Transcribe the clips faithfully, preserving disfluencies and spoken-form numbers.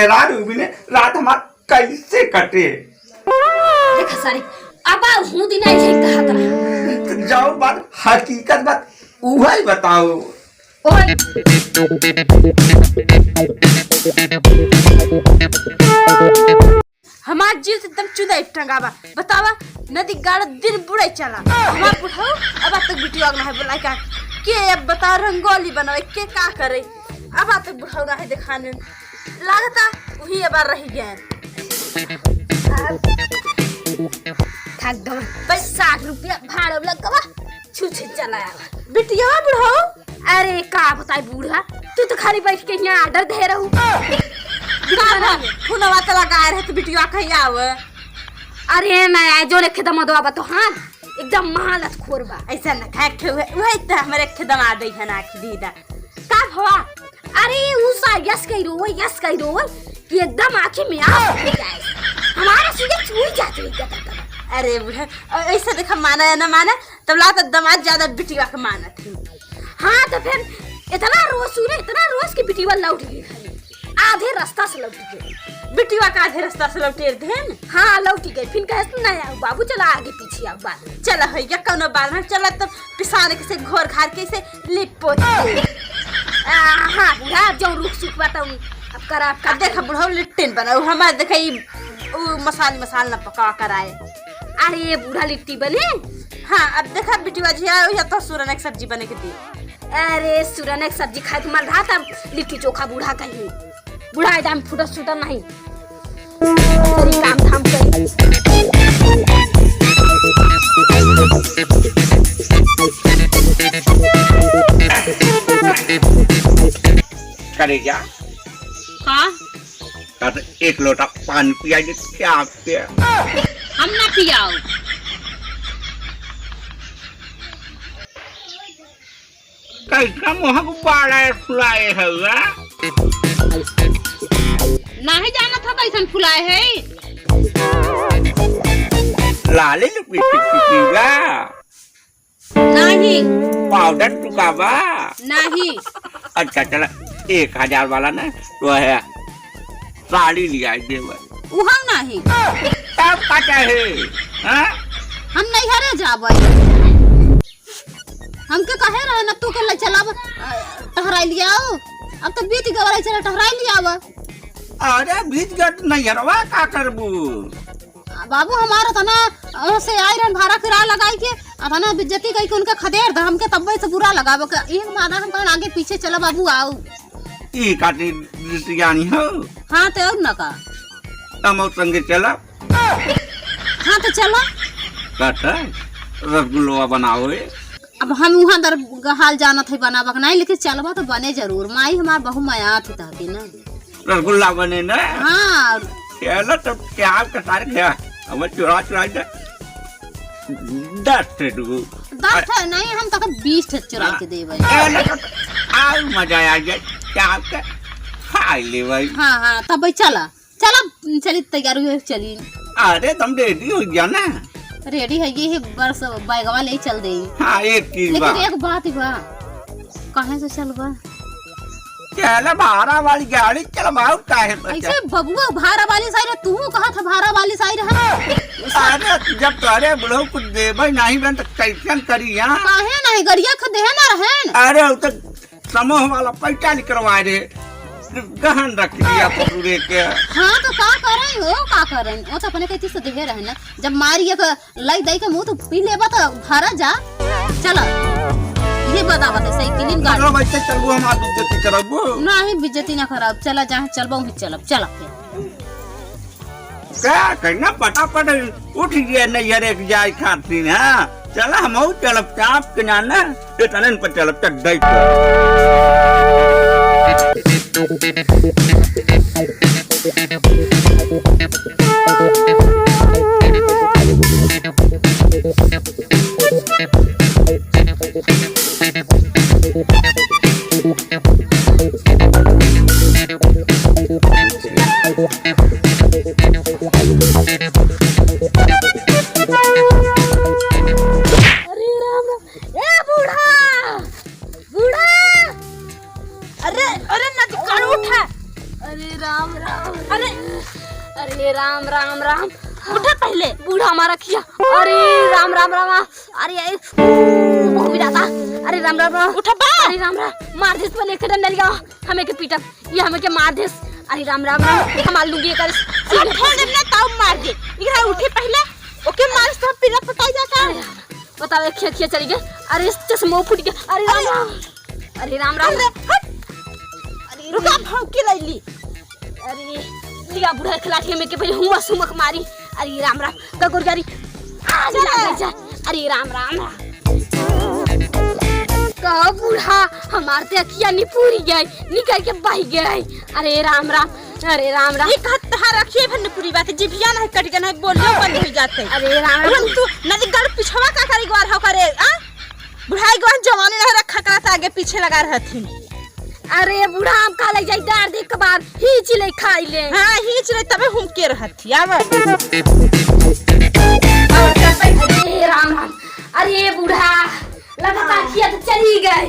हैरान हुई ने, रात हमार कैसे कटे? देख सारी, अब हूँ दिन आई है कहत रहा। जौन बात हकीकत बात उहै बताओ। ओए। हमार जीव त एकदम चुदा टंगा बा। बतावा, नदी गाड़ दिन बुड़े चला। हमार बुढ़ऊ अब तक बिटिया ना है बोला का। के अब बता रंगोली बनावे, के का करे? अब तक बुढ़ऊ ना है दिखाने। लागता वही अब रह गए। थक गवा। बस साठ रुपया भाड़ा लग गवा। छुछे चला आवा। बिटिया बुढ़ऊ। अरे का बताई बूढ़ा, तू तो खाली बैठ के यहाँ order दे रहू। का बात? फोनवा तो लगाए रहे तो बिटिया कहीं आवे। अरे ना आए, जो लेखे दमदवा बा तो हाँ, एकदम महालत खोर बा। ऐसा न खाए खे हुए, वही तो हमारे खे दमा दे है ना कि दीदा। का भवा? अरे उ सा यस कही रो, यस कही रो कि एकदम आँखी में आँसू आ जाए। हमारा सीधे छुई जाते हैं। अरे बूढ़ा, ऐसा देखा माना या ना माना, तब लागत दमाद ज्यादा बिटिया के मानत है। हाँ, तो फिर इतना रोज सुने, इतना रोज की बिटिया लौट गई घरे। आधे रास्ता से लौट गई। बिटिया का आधे रास्ता से लौटे देन? हाँ, लौट गई। फिर कहे, "नहीं आओ बाबू, चला आगे पीछे आओ बाद में।" चला हो गया, कौनो बात ना। चला तब पिसान के से घोर घार के से लिप पोत के। आ, हाँ, बूढ़ा, अब जाऊँ रुख सुख बताऊँ। अब करा, अब का अब देखा करी? बुढ़ऊ लिट्टिन बनाऊ, हमार देखा ई उ मसाल मसाल न पका कराए। अरे बूढ़ा लिट्टी बने? हाँ, अब देखा बिटिया जी आयो या तो सूरन एक सब्जी बने के दी। अरे सूरन एक सब्जी खाए के मन रहा तब लिट्टी चोखा बूढ़ा कहीं। बूढ़ा एकदम फुटत सुटत नहीं। सही काम धाम करी। करेजा। हाँ? का तो एक लोटा पानी पिया दे, क्या आपके? हम ना पियाओ। कैसा मुँह गुब्बारा फुलाए हवा? नाही जानत हो कैसन फुलाए है? लाली लिपस्टिक की बा? नाही। पाउडर टुका बा? नाही। अच्छा चला, एक हजार वाला ना तो है, साड़ी लिया देवा। उहाँ नाही। तब का चाहे? हाँ? हम नैहरे जाबै। हमके कहे रहे ना तू के ले चलब, अ, टहराई लियाओ। अब तो बीत गवा, चला टहराई लियाओ। अरे बीत गट नैहरवा का करबू? बाबू हमारा तना ओसे आई रहन भाड़ा किराया लगाई के, आ तना बेइज्जती कई के उनके खदेर द, हमके तब्बे से बुरा लगाबो के। एक मादा हम कहन आगे पीछे चला बाबू आओ। ई काटी दृष्टिज्ञानी हो? हाँ तो और ना का? हम और संगे चला। हाँ तो चला। काटा रसगुल्ला बनाओ ए। अब हम उहाँ दर हाल जानत है बनाबक नहीं, लेकिन चलबा तो बने जरूर। माई हमार बहु मयात ही तहती ना। रसगुल्ला बने ना? हाँ। चलो तब क्या कसार गया, अब चुरा चुरा दे। दस ठे दू। दस ठे नहीं, हम तक बीस ठे चुरा के देबै। चलो तब और मजा आ जाए, क्या के खा ले भाई। हाँ, हाँ, तब भाई चला। चला, चली, तैयार हुए, चली। अरे, तुम रेडी हो गया ना? रेडी है, ये है, बस बैगवा ले चल दे। हाँ, एक चीज लेकिन बा। एक बात बा। काहे से चलबा? चला, भाड़ा वाली गाड़ी चलबाऊ, काहे से ऐसे चल- बबुआ भाड़ा वाली साइड है, तू कहा था भाड़ा वाली साइड है। अरे, जब तोरे बुढ़ऊ कुछ देबे नहीं बन, तो कैसन करी यहाँ? काहे नहीं, गड़िया खुद देहे ना रहन। अरे, वो तो समूह वाला पैसा निकलवा दे, गहन रख दिया पकड़े के। हाँ, तो का करें हो, का करें? वो तो अपने कैसे से देहे रहे ना। जब मारी एक लाई दई के मुंह तो पी लेबा तो भरा जा। चला, ये बतावा तो साइकिलिन गाड़ी। मतलब ऐसे चलबो, हम आज बेइज्जती करबो? नहीं, बेइज्जती ना खराब। चला, जहाँ चलबो, वहीं चलब। चला फिर। का करना, फटाफट उठ गया नैहर एक जाए खातिर, हाँ? चला, हम और चलब, चाप के ना, ना, ये तलन पर चलब, चल, दई पर। अरे राम राम। ए बूढ़ा, बूढ़ा। अरे, अरे नदी कान उठा। अरे राम राम। अरे, अरे राम, राम, राम। उठा पहले। बूढ़ा हमार अखिया। अरे राम, राम, राम। अरे, अरे, बहुत पिराता। अरे राम, राम, राम। उठा बा। अरे राम, राम। मार देस पहले एक डंडा लिया। हमें के पीटब, ये हमें के मार देस। अरे राम, राम, राम। हमार लुंगी एकर अरे सीने खोल फंस दे ना, ताऊ मार दे। इधर उठे पहले, ओके मार से पीला पटाई जाता। अरे राम, बताओ, एक खिया, खिया चली गई। अरे, चश्मो फूट गया। अरे राम, अरे। राम। अरे राम, राम। अरे, हट। अरे, रुका, भौंकी लैली। अरे, लिया बूढ़ा के लाठी में के पहले हुआ सुमक मारी। अरे राम, राम, गगुर जारी। आज चल। लागे जा। अरे राम, राम, राम। कहो बूढ़ा, हमार ते अखिया निपुरी गई, निकल के बह गई। अरे राम, राम, अरे राम, राम। ये कहत तहार अखिए भर निपुरी बात, जिभिया नहीं कट गया, नहीं बोलियो बंद हो जाते। अरे राम, राम। तू नदी गड़ पिछवा का करी ग्वार हो करे, आ? बुढ़ाई ग्वार जवानी नहीं रखा करत, आगे पीछे लगा रहती। अरे बूढ़ा, हम खा ले जाई डार दे कबाब, हीच ले खाई ले। हाँ, हीच ले, तबे हम के रहत थी, आवा। अरे राम राम, अरे बूढ़ा, लगता हाँ। अखिया तो चली गई,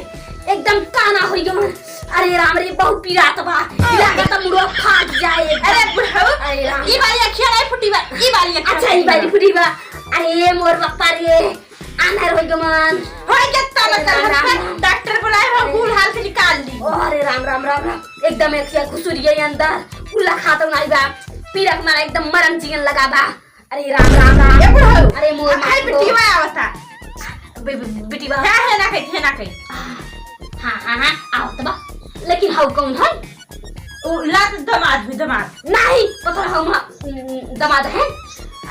एकदम काना होई गमन। अरे राम रे, बहुत पीरात बा, लगता मुड़वा फाट जाए एकदम। अरे बुढ़ऊ, अरे राम। ई वाली अखिया नहीं फूटी बा, ई वाली अखिया अच्छा, ई फूटी वाली बा। फूटी बा। अरे मोर बापा रे, आन्हर होई गमन। होई के ताला अरे ताला राम, राम, राम। डॉक्टर बुलाए हो, अरे। बूढ़ हाल से निकाल ली। ओ, अरे राम, राम, राम, राम। एकदम एक से घुसुरिये अंदर। उल्ला खाता नहीं बा। पीरा के मारा एकदम मरम जियन लगा बा। अरे राम, राम, राम। ए बुढ़ऊ। अरे मोर अरे माई हो। बिटिया आवता। बे-, बे-, बिटिया। है, है ना कही, है ना कही। हाँ, हाँ, हाँ, आवत बा। लेकिन हऊ कौन है? ओ, लात दमाद हुई, दमाद। नहीं, पता हम, हम, दमाद है।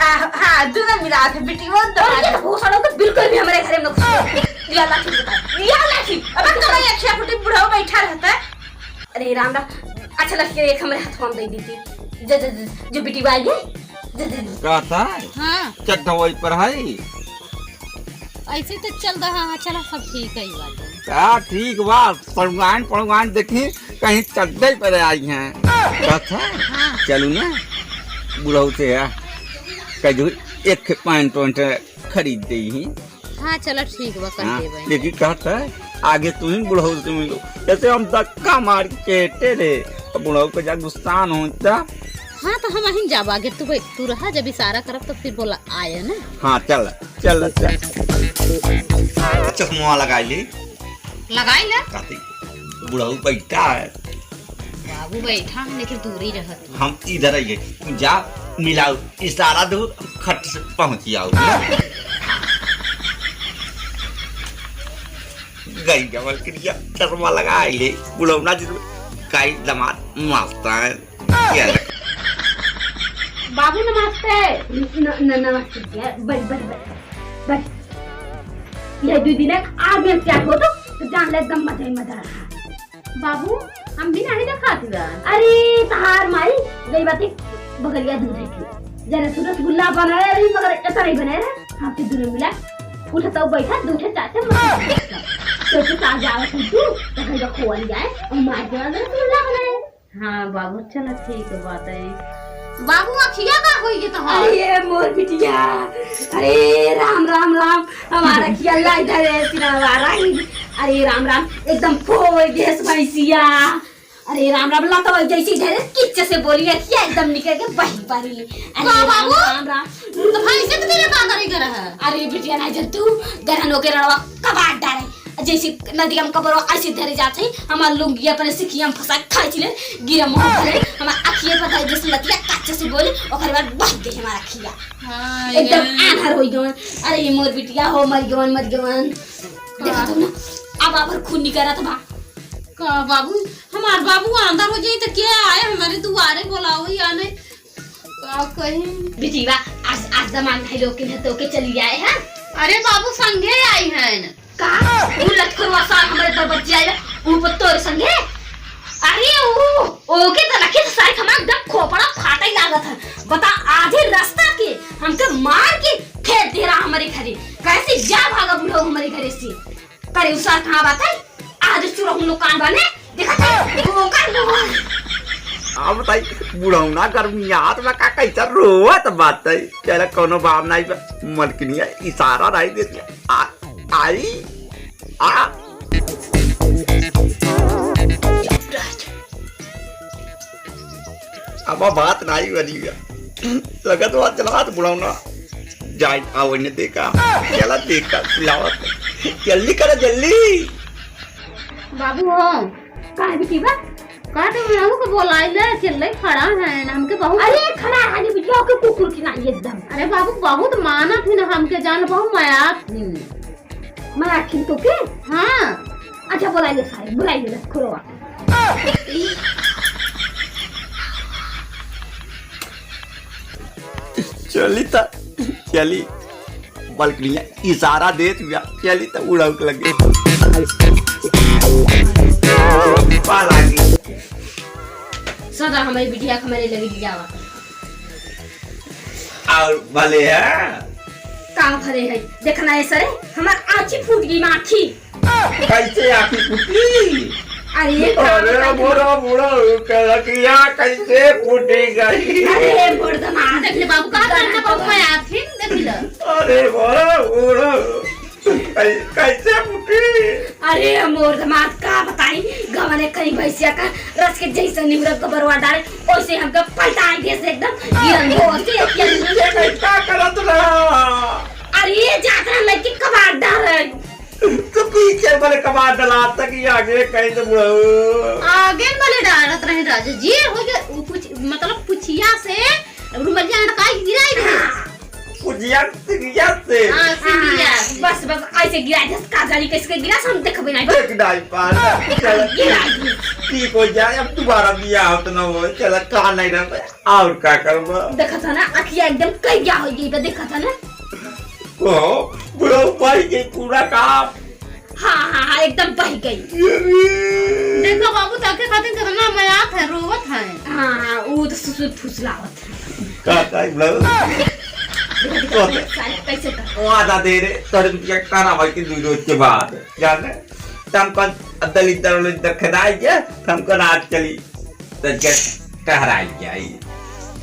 आ, हाँ, दोनों मिला थे, बिटिया और दमाद। ये तो भोसड़ों के बिल्कुल भी हमारे घरे में ना घुसे। लिया लाठी बता। लिया लाठी। अब तो मैं एक फुटी बुढ़ऊ बैठा रहता है। अरे राम राम। अच्छा लड़की एक हमारे हाथ में दे दी थी। जो, जो, जो, जो बिटिया आई है। जो, जो, जो। कहता है? हाँ। चड्ढा वही पर है। ऐसे तो चल रहा है, चला सब ठीक है, ई बात है। का ठीक बा, पड़ुआन, पड़ुआन देखी, कहीं चड्ढे पर आई हैं। अच्छा, हाँ। चलू ना, बुढ़ऊ से है, कह दू, एक ठे पैंट वैंट खरीद दे ही। हाँ, चला ठीक बा, कह हाँ, देबे। लेकिन कहता है, आगे तू ही बुढ़ऊ से मिलो, जैसे हम धक्का मार के चेटे रहे, अब बुढ़ऊ के जा गुस्सा न होता। हाँ, तो हम अहिन जाब आगे, तू भाई, तू रहा, जब इशारा करब तो फिर बोला, आए ना। हाँ, चल। चल, चल। चश्मा लगाई ले। लगाई ले। काती, बुढ़ऊ बैठा है। बाबू बैठा है, लेकिन दूरी रहत है। हम इधर आइए। तू जा, मिलाओ, इशारा दो, खट से पहुँच जाओ। गई जमल क्रिया, चश्मा लगाई ले। बुढ़ऊ ना जिसमें काई दमाद मस्त है। बाबू नमस्ते। न, न, नमस्ते भैया। बैठ, बैठ, बैठ, बैठ। ये दू दिन एक आगे क्या हो तो, तो जान ले एकदम मजा ही मजा रहा। बाबू, हम भी नहीं देखा थी बा। अरे, तहार माई, गई बात एक बगलिया दूध है थी। जरा तू रसगुल्ला बनाए रही, मगर ऐसा नहीं बनाए रहा। हम तो दोनों मिला, उठा तो बैठा, दूठे चाटे मजा। तो तू कहाँ जावे तू, तो कहीं खोल जाए, और मार के रसगुल्ला बनाए। हाँ बाबू, चलो ठीक बात है। बाबू, अखिया का होई गए तो है? अरे मोर बिटिया, अरे राम राम राम, हमारा अखिया लाई धरे सिरवा राई। अरे राम राम, एकदम फोड़ गैस भैंसिया। अरे राम राम, लतवा जैसी धरे किच्चे से बोली, अखिया एकदम निकल के बही परी। अरे का राम बाबू? राम राम। तो भैंसे के तेरे का करे के रहा? अरे बिटिया, ना जब तू गरहन होके रड़वा कबाड़ डारे। जैसे नदिया में कबरो ऐसे धरे जात है, हमार लुंगी अपने सिखिया में फंसा के खाई ले, गिरा मुंह धरे, हमार अखिए पर धरे, जैसे लतिया कच्चे से बोली, ओकर बाद बह गई हमार अखिया। हाँ, एकदम ये। आन्हर होई गवन। अरे मोर बिटिया हो, मर गवन, मर गवन। देखा तुम ना, अब आबर खून निकलत बा। का बाबू, हमार बाबू आंधर हो जाई तो क्या आए हमारे दुआरे बोलाओ या नहीं? का कहीं? बिटिया, आज, आज दमाद भाई लोग के यहाँ तो के चली आए हैं। अरे बाबू, संगे आई हैं। का? उ लतखोरवा सार हमरे दरबज्जे आइला, उ पर तोर संगे? अरे उ, ओके त रखे त सारी हमार एकदम खोपड़ा फाटे लागत है। बता, आधे रास्ता के हमके मार के फेंक दे रहा हमरे घरे। कैसे जा भागा बुढ़ऊ हमरे घरे से? करे उ सार कहाँ बात है? आज चुरहुन लोग कान बने, देखा था, ओकर मुंह। अब बताई, बुढ़ऊ ना गर्मी आत बा का कैसा रोवत बात है। चला कोनो बात नहीं बा, मलकिनिया इशारा नहीं देती। आ, आई, आ। अब बात नाई बनी बा। लगत बा चला तो बुलाओ ना। जाए आओ इन्हें देखा। चला देखा, बुलावा। जल्दी करो, जल्दी। बाबू हो। काहे बिटिया? का तो हम लोगों को बोलाइले, चल रही खड़ा है, हमके बहुत अरे खड़ा है, ये बिटिया के कुकुर की ना एकदम। अरे बाबू, बहुत मानत ही ना हमके, जान बहुत माया। हम्म। मैं आखिर तो के? हाँ। अच्छा, बुलाइए सारे, बुलाइए, रख खुलवा। चली त, चली। बल्कनिया इशारा देत बिया, चली त उड़ौक लगे। पा लागी। सदा हमारी बिटिया के हमारे लगे लियावा। और भले है। का भले है? देखना है सरे, हमार आँखी फूट गई, आँखी। कैसे आँखी फूटी? अरे, का अरे, बताई? मोरा, मोरा, कलकिया कैसे फूटी गई? अरे, मोर दमाद। देख ले बाबू, का करना बाबू, मैं आँखी देख ले। अरे, मोरा, मोरा, कै-, कैसे फूटी? अरे, मोर दमाद, का बताई? गवने कहीं भैंसिया का रस के जैसे निहुरत को बरवा डाले, वैसे हमके पलटाई दे से एकदम। गिरन हो से, ये कैसा करत रहा? अरे, जात रहा लड़की कबाड़ डाल रहे। तो पीछे भले कबाड़ डलात तक ही आगे कहीं तो बुढ़ऊ। आगे भले डालत रहे राजा जी, हो गया, उ कुछ, मतलब, पुछिया से रुमलिया अटकाई गिराई दे। पुछिया सिरिया से। हाँ, सिरिया से। बस, बस, ऐसे गिराई दे, का जानी कैसे गिरा, हम देखबे नहीं, बस। देख नहीं पार। चल, गिराई दे। ठीक हो जाए, अब दोबारा बियाह होत न हो, चल, का नहीं रहबे, और का करबे? देखत है ना, अखिया एकदम करिया हो गई बा, देखत है ना? ओ, बुढ़ऊ भाई के पूरा काम। हाँ, हाँ, हाँ, एकदम बह गई। ये रे। देखो बाबू, ताके खातिर कितना मयात है, रोवत है। हाँ, हाँ, वो तो सुसुर फुसलावत है। का, का, बुढ़ऊ? देखो, देखो, सारे कैसे कर। वादा दे रे, तोरे बिटिया का ना भाई के दू रोज के बाद, जान ले? त हम कौन दलिद्दर उलिद्दर खेदाई के, त हम कौन आज चली। त जस टहराई जाई।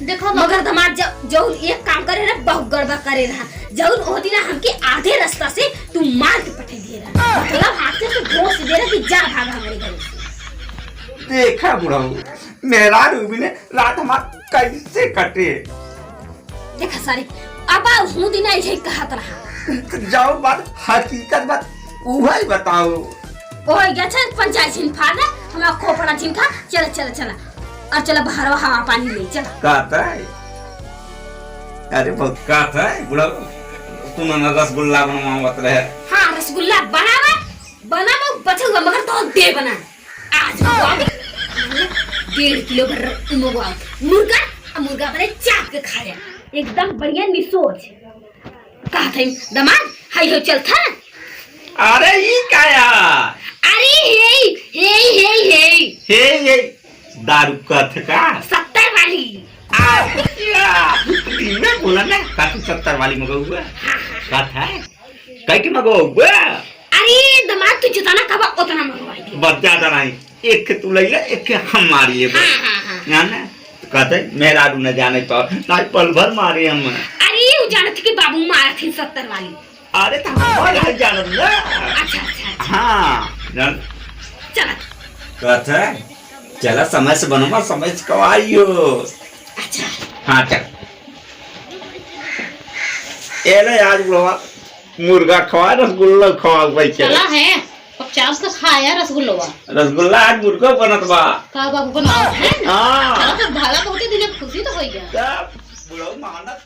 देखो बाबू। मगर दमाद ज-, जौन एक काम करे रहा, बहुत गड़बड़ करे रहा। जौन ओ दिना हमके आधे रास्ता से तू मार के पठे दिए रहा। मतलब हाथ से तू घोंस दे रहा कि जा भाग हमरे घर से। देखा बुढ़ऊ, मेहरारू बिने रात हमार कैसे कटे? देखा सारे, अब हूँ दिन ऐसे ही कहत रहा। त जौन बात हकीकत बात उहै बताओ। ओए, गया छे पंचायत झिन फाड़ दे, हमरा खोपड़ा झिन खा, चला, चला, चला। और चला, बाहर हवा पानी ले, चला। कहत है? अरे, बहुत कहत है, बुढ़ऊ, तू ना रसगुल्ला बनवावत रहे। हाँ, रसगुल्ला बनावा, बनावा, बचा हुआ, मगर तो दे बना। आज मंगवाओ, डेढ़ किलो भर मंगवाओ मुर्गा, और मुर्गा बने चाप के खाया, एकदम बढ़िया निसोच। कहत है, दमाद, हाय हो चलत है। अरे, ई काया? अरे, हे, हे, हे, हे। हे, हे, दारू कहत का? सत्तर वाली। अच्छा, इन्हें बोला ना, का तू सत्तर वाली मंगौआ? हाँ, हाँ। कहत है? कह के मंगौआ? अरे, दमाद, तू जितना कहबा, उतना मंगवाई दे। बस ज्यादा नहीं, एक के तू ले ले, एक के हम मार लेबे। हाँ, हाँ, हाँ। ना, ना, तो कहते, मेहरारू न जाने तो, ना पल भर मारे हम। अरे, वो जानत कि बाबू मारत ही सत्तर वाली। अरे, तो हम और है जानब ना। अच्छा, अच्छा, अच्छा। हाँ, जान। चला। कहते, चला, समय से बनवा, समय से कवाई हो। अच्छा। हाँ, चल। ए ले, आज बुढ़वा मुर्गा खवा, रसगुल्ला खवा, भाई, चल। चला है, अब चाव से खाया रसगुल्लवा। रसगुल्ला आज मुर्गा बनत बा। का बाबू बनावत है? हाँ। चला, तो भला बहुते दिन खुशी तो होई गया। तब बुढ़ऊ मानत